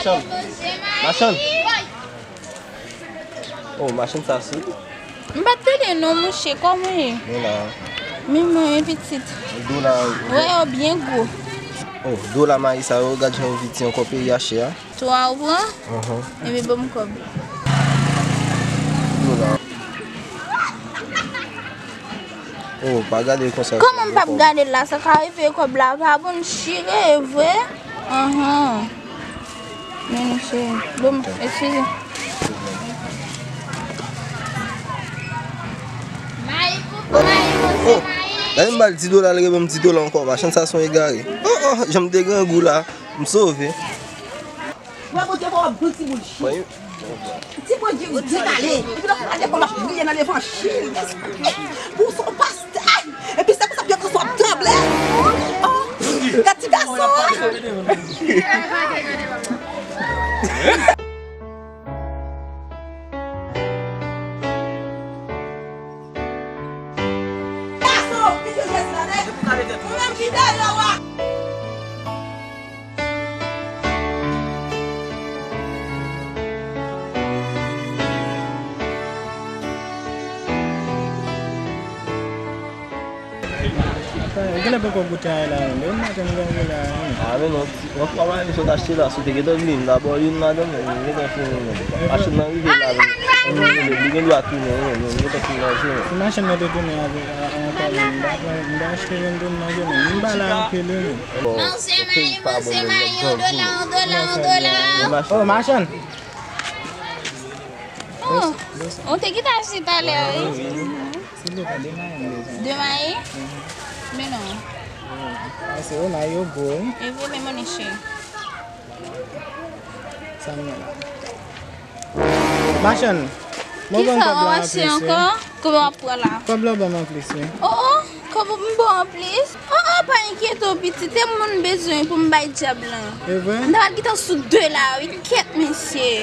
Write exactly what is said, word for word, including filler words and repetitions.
Machann. Machann. Oh, machann sa sou. M pa t tande non, monchè, kòman w ye? Mwen la. Men mwen, e pitit. Dola. Wè, yo byen gwo. Oh, dola mayi sa yo, gad jan yo piti ankò, peyi a chè a. Twa ou pran? Epi ban m kòb. Dola. Oh, pa gade l konsa. Kòman m p ap gade l la? Sa ka rive kòb la pa bon, chire vre. Anhan. Men, monchè. Bon, eskize. Oh, gade m ba l di dola, l reban m di dola ankò. Machann sa se yon egare. Oh, oh, jan m te grangou la. M sove. Mwen, Bondye, mwen, bon timoun chit. Timoun di, di kale. Epi lè w gade kòman l ap kriye nan levanjil. Pou son pastè. Epi se konsa pye konsa w ap tranble. Oh, gad ti gason an. Gason, kite Jezi la, nèg. Ou menm ki dèyè w a. Genlè poko goute anyen la menm. Depi maten m gen anyen la menm. Ah, men non, ti, yon twa mayi sot achte la, si w te gentan vle, m ta ba w youn ladan, men m gentan fini, men. Machin nan rive la, men. Li gen dwa tounen, men, men m gentan fin manje, men. Si machin nan te tounen avè, a, ankò, men, m ta, m ta achte youn tou, m manje, men. M pa la anpil, wi, men. Bon, manzè mayi, manzè mayi, yon dola, yon dola, yon dola. Oh, machann. Oh, ou te kite achte talè, wi. Silvouplè, de mayi m bezwen. De mayi? Men non. Mèsi, wi, mayi yo gwo, wi. E vre, men mwen chè. Sa m nan la. Machann, mwen ban kòb la anplis, wi. Kisa w ap achte ankò? Kòb w ap pran la? Kòb la ban m anplis, wi. Oh, oh, kòb m ban w anplis? Oh, oh, pa enkyete w, pitit. Se moun m bezwen pou m bay dyab lan. E vre? M ta pral gentan sou de la, wi. Kèt, mesye.